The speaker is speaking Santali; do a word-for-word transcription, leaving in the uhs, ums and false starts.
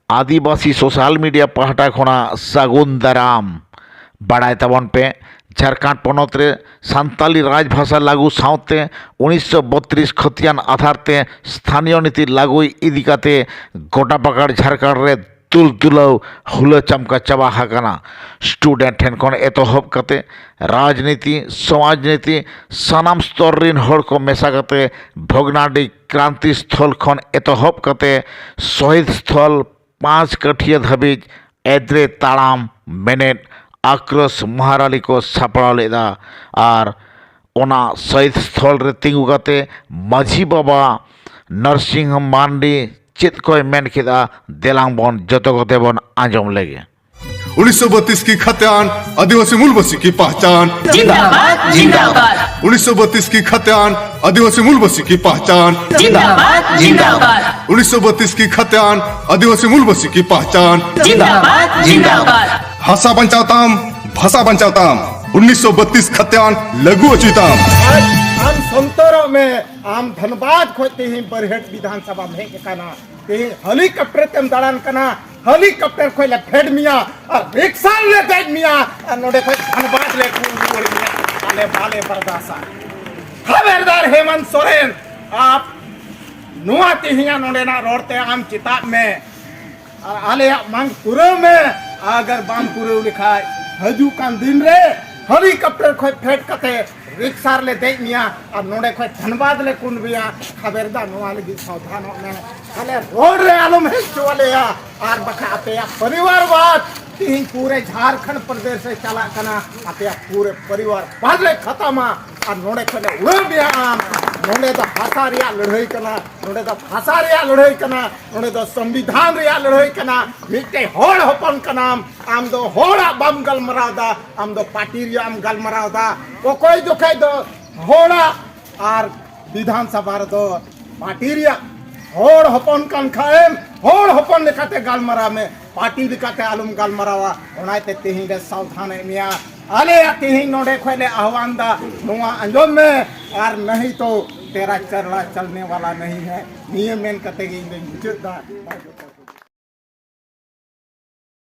ᱟᱹᱫᱤᱵᱟᱹᱥᱤ ᱥᱳᱥᱟᱞ ᱢᱤᱰᱤᱭᱟ ᱯᱟᱦᱴᱟ ᱠᱷᱚᱱᱟᱜ ᱥᱟᱹᱜᱩᱱ ᱫᱟᱨᱟᱢ᱾ ᱵᱟᱲᱟᱭ ᱛᱟᱵᱚᱱ ᱯᱮ, ᱡᱷᱟᱲᱠᱷᱚᱸᱰ ᱯᱚᱱᱚᱛ ᱨᱮ ᱥᱟᱱᱛᱟᱞᱤ ᱨᱟᱡᱽ ᱵᱷᱟᱥᱟ ᱞᱟᱹᱜᱩ ᱥᱟᱶᱛᱮ ᱩᱱᱤᱥᱥᱚ ᱵᱚᱛᱨᱤᱥ ᱠᱷᱚᱛᱤᱭᱟᱱ ᱟᱫᱷᱟᱨ ᱛᱮ ᱥᱛᱷᱟᱱᱤᱭᱚ ᱱᱤᱛᱤ ᱞᱟᱹᱜᱩᱭ ᱤᱫᱤ ᱠᱟᱛᱮ ᱜᱚᱴᱟ ᱯᱟᱠᱟᱲ ᱡᱷᱟᱲᱠᱷᱚᱸᱰ ᱨᱮ ᱛᱩᱞ ᱛᱩᱞᱟᱹᱣ ᱦᱩᱞᱟᱹ ᱪᱟᱢᱠᱟ ᱪᱟᱵᱟ ᱟᱠᱟᱱᱟ᱾ ᱥᱴᱩᱰᱮᱱᱴ ᱴᱷᱮᱱ ᱠᱷᱚᱱ ᱮᱛᱚᱦᱚᱵ ᱠᱟᱛᱮ ᱨᱟᱡᱽᱱᱤᱛᱤ, ᱥᱚᱢᱟᱡᱽ ᱱᱤᱛᱤ, ᱥᱟᱱᱟᱢ ᱥᱛᱚᱨ ᱨᱤᱱ ᱦᱚᱲ ᱠᱚ ᱢᱮᱥᱟ ᱠᱟᱛᱮ ᱵᱷᱚᱜᱽᱱᱟᱰᱤ ᱠᱨᱟᱱᱛᱤ ᱥᱛᱷᱚᱞ ᱠᱷᱚᱱ ᱮᱛᱚᱦᱚᱵ ᱠᱟᱛᱮ ᱥᱚᱦᱤᱫ ᱥᱛᱷᱚᱞ ᱯᱟᱸᱪ ᱠᱟᱹᱴᱷᱤᱭᱟᱹ ᱫᱷᱟᱹᱵᱤᱡ ᱮᱫᱽᱨᱮ ᱛᱟᱲᱟᱢ ᱢᱮᱱᱮᱫ ᱟᱠᱨᱚᱥ ᱢᱚᱦᱟᱨᱟᱞᱤ ᱠᱚ ᱥᱟᱯᱲᱟᱣ ᱞᱮᱫᱟ᱾ ᱟᱨ ᱚᱱᱟ ᱥᱚᱦᱤᱫ ᱥᱛᱷᱚᱞ ᱨᱮ ᱛᱤᱸᱜᱩ ᱠᱟᱛᱮ ᱢᱟᱹᱡᱷᱤ ᱵᱟᱵᱟ ᱱᱚᱨᱥᱤᱝᱦᱚ ᱢᱟᱨᱰᱤ ᱪᱮᱫ ᱠᱚᱭ ᱢᱮᱱ ᱠᱮᱫᱟ, ᱫᱮᱞᱟᱝ ᱵᱚᱱ ᱡᱚᱛᱚ ᱠᱚᱛᱮ ᱵᱚᱱ ᱟᱸᱡᱚᱢ ᱞᱮᱜᱮ᱾ ᱩᱱᱤᱥᱥᱚ ᱵᱟᱛᱤᱥ ᱠᱤ ᱠᱷᱟᱛᱭᱟᱱ ᱟᱹᱫᱤᱵᱟᱹᱥᱤ ᱢᱩᱞᱵᱟᱹᱥᱤ ᱠᱤ ᱯᱟᱦᱪᱟᱱ᱾ ᱡᱤᱱᱫᱟᱵᱟᱫ, ᱡᱤᱱᱫᱟᱵᱟᱫ᱾ ᱩᱱᱤᱥᱥᱚ ᱵᱟᱛᱤᱥ ᱠᱤ ᱠᱷᱟᱛᱭᱟᱱ ᱟᱹᱫᱤᱵᱟᱹᱥᱤ ᱢᱩᱞᱵᱟᱹᱥᱤ ᱠᱤ ᱯᱟᱦᱪᱟᱱ᱾ ᱡᱤᱱᱫᱟᱵᱟᱫ, ᱡᱤᱱᱫᱟᱵᱟᱫ᱾ ᱩᱱᱤᱥᱥᱚ ᱵᱟᱛᱤᱥ ᱠᱤ ᱠᱷᱟᱛᱭᱟᱱ ᱟᱹᱫᱤᱵᱟᱹᱥᱤ ᱢᱩᱞᱵᱟᱹᱥᱤ ᱠᱤ ᱯᱟᱦᱪᱟᱱ᱾ ᱡᱤᱱᱫᱟᱵᱟᱫ, ᱡᱤᱱᱫᱟᱵᱟᱫ᱾ ᱦᱟᱥᱟ ᱵᱟᱧᱪᱟᱣ ᱛᱟᱢ, ᱵᱷᱟᱥᱟ ᱵᱟᱧᱪᱟᱣ ᱛᱟᱢ᱾ ᱩᱱᱤᱥᱥᱚ ᱵᱟᱛᱤᱥ ᱠᱷᱟᱛᱭᱟᱱ ᱞᱟᱹᱜᱩ ᱚᱪᱚᱭ ᱛᱟᱢ᱾ ᱟᱢ ᱥᱚᱱᱛᱚᱨᱚᱜ ᱢᱮ, ᱟᱢ ᱫᱷᱟᱱᱵᱟᱫᱽ ᱠᱷᱚᱡ ᱛᱮᱦᱮᱧ ᱵᱟᱨᱦᱮᱴ ᱵᱤᱫᱷᱟᱱ ᱥᱚᱵᱷᱟᱢ ᱦᱮᱡ ᱟᱠᱟᱱᱟ᱾ ᱛᱮᱦᱮᱧ ᱦᱮᱞᱤᱠᱚᱯᱴᱟᱨ ᱛᱮᱢ ᱫᱟᱬᱟᱱ ᱠᱟᱱᱟ, ᱦᱮᱞᱤᱠᱚᱯᱴᱟᱨ ᱠᱷᱚᱡ ᱞᱮ ᱯᱷᱮᱰ ᱢᱮᱭᱟ ᱟᱨ ᱨᱤᱠᱥᱟ ᱨᱮᱞᱮ ᱫᱮᱡ ᱢᱮᱭᱟ ᱟᱨ ᱱᱚᱰᱮ ᱠᱷᱚᱡ ᱫᱷᱟᱱᱵᱟᱫᱽ ᱞᱮ ᱠᱩᱞ ᱨᱩᱣᱟᱹᱲ ᱢᱮᱭᱟ᱾ ᱟᱞᱮ ᱵᱟᱞᱮ ᱵᱟᱨᱫᱟᱥᱟ᱾ ᱠᱷᱟᱵᱮᱨᱫᱟᱨ ᱦᱮᱢᱚᱱᱛ ᱥᱚᱨᱮᱱ, ᱟᱯ ᱱᱚᱣᱟ ᱛᱮᱦᱮᱧᱟᱜ ᱱᱚᱰᱮᱱᱟᱜ ᱨᱚᱲ ᱛᱮ ᱟᱢ ᱪᱮᱛᱟᱜ ᱢᱮ᱾ ᱟᱨ ᱟᱞᱮᱭᱟᱜ ᱢᱟᱝ ᱯᱩᱨᱟᱹᱣ ᱢᱮ᱾ ᱟᱜᱟᱨ ᱵᱟᱢ ᱯᱩᱨᱟᱹᱣ ᱞᱮᱠᱷᱟᱡ ᱦᱤᱡᱩᱜ ᱠᱟᱱ ᱫᱤᱱ ᱨᱮ ᱦᱮᱞᱤᱠᱚᱯᱴᱟᱨ ᱠᱷᱚᱡ ᱯᱷᱮᱰ ᱠᱟᱛᱮ ᱨᱤᱠᱥᱟ ᱨᱮᱞᱮ ᱫᱮᱡ ᱢᱮᱭᱟ ᱟᱨ ᱱᱚᱰᱮ ᱠᱷᱚᱡ ᱫᱷᱟᱱᱵᱟᱫᱽ ᱞᱮ ᱠᱩᱞ ᱢᱮᱭᱟ᱾ ᱠᱷᱟᱵᱮᱨᱫᱟ, ᱱᱚᱣᱟ ᱞᱟᱹᱜᱤᱫ ᱥᱟᱵᱫᱷᱟᱱᱚᱜ ᱢᱮ᱾ ᱟᱞᱮ ᱨᱳᱰ ᱨᱮ ᱟᱞᱚᱢ ᱦᱮᱡ ᱦᱚᱪᱚ ᱟᱞᱮᱭᱟ᱾ ᱟᱨ ᱵᱟᱠᱷᱟᱡ ᱟᱯᱮᱭᱟᱜ ᱯᱚᱨᱤᱵᱟᱨ ᱵᱟᱫ ᱛᱤᱦᱤᱧ ᱯᱩᱨᱟᱹ ᱡᱷᱟᱲᱠᱷᱚᱸᱰ ᱯᱨᱚᱫᱮᱥ ᱨᱮ ᱪᱟᱞᱟᱜ ᱠᱟᱱᱟ᱾ ᱟᱯᱮᱭᱟᱜ ᱯᱩᱨᱟᱹ ᱯᱚᱨᱤᱵᱟᱨ ᱵᱟᱫ ᱞᱮ ᱠᱷᱟᱛᱟᱢᱟ᱾ ᱟᱨ ᱱᱚᱰᱮ ᱠᱷᱚᱡ ᱞᱮ ᱩᱲᱟᱹᱣ ᱢᱮᱭᱟ ᱟᱢ᱾ ᱱᱚᱰᱮ ᱫᱚ ᱵᱷᱟᱥᱟ ᱨᱮᱭᱟᱜ ᱞᱟᱹᱲᱦᱟᱹᱭ ᱠᱟᱱᱟ, ᱱᱚᱰᱮ ᱫᱚ ᱵᱷᱟᱥᱟ ᱨᱮᱭᱟᱜ ᱞᱟᱹᱲᱦᱟᱹᱭ ᱠᱟᱱᱟ, ᱱᱚᱰᱮ ᱫᱚ ᱥᱚᱝᱵᱤᱫᱷᱟᱱ ᱨᱮᱭᱟᱜ ᱞᱟᱹᱲᱦᱟᱹᱭ ᱠᱟᱱᱟ᱾ ᱢᱤᱫᱴᱮᱡ ᱦᱚᱲ ᱦᱚᱯᱚᱱ ᱠᱟᱱᱟᱢ, ᱟᱢ ᱫᱚ ᱦᱚᱲᱟᱜ ᱵᱟᱢ ᱜᱟᱞᱢᱟᱨᱟᱣ ᱫᱟ, ᱟᱢ ᱫᱚ ᱯᱟᱨᱴᱤ ᱨᱮᱭᱟᱜ ᱮᱢ ᱜᱟᱞᱢᱟᱨᱟᱣ ᱫᱟ᱾ ᱚᱠᱚᱭ ᱡᱚᱠᱷᱮᱡ ᱫᱚ ᱦᱚᱲᱟᱜ ᱟᱨ ᱵᱤᱫᱷᱟᱱ ᱥᱚᱵᱷᱟ ᱨᱮᱫᱚ ᱯᱟᱨᱴᱤ ᱨᱮᱭᱟᱜ ᱦᱚᱲ ᱦᱚᱯᱚᱱ ᱠᱟᱱ ᱠᱷᱟᱱᱮᱢ, ᱦᱚᱲ ᱦᱚᱯᱚᱱ ᱞᱮᱠᱟᱛᱮ ᱜᱟᱞᱢᱟᱨᱟᱣ ᱢᱮ, ᱯᱟᱨᱴᱤ ᱞᱮᱠᱟᱛᱮ ᱟᱞᱚᱢ ᱜᱟᱞᱢᱟᱨᱟᱣᱟ᱾ ᱚᱱᱟᱛᱮ ᱛᱮᱦᱮᱧ ᱞᱮ ᱥᱟᱵᱫᱷᱟᱱᱮᱫ ᱢᱮᱭᱟ᱾ ᱟᱞᱮᱭᱟᱜ ᱛᱮᱦᱮᱧ ᱱᱚᱰᱮ ᱠᱷᱚᱡ ᱞᱮ ᱟᱦᱣᱟᱱ ᱫᱟ, ᱱᱚᱣᱟ ᱟᱸᱡᱚᱢ ᱢᱮ, ᱟᱨ ᱱᱟᱦᱤ ᱛᱚ ᱛᱮᱨᱟ ᱪᱟᱞᱟ ᱪᱟᱞᱱᱮ ᱣᱟᱞᱟ ᱱᱟᱦᱤ ᱦᱮ᱾ ᱱᱤᱭᱟᱹ ᱢᱮᱱ ᱠᱟᱛᱮ ᱜᱮ ᱤᱧ ᱫᱚᱧ ᱢᱩᱪᱟᱹᱫ ᱫᱟ᱾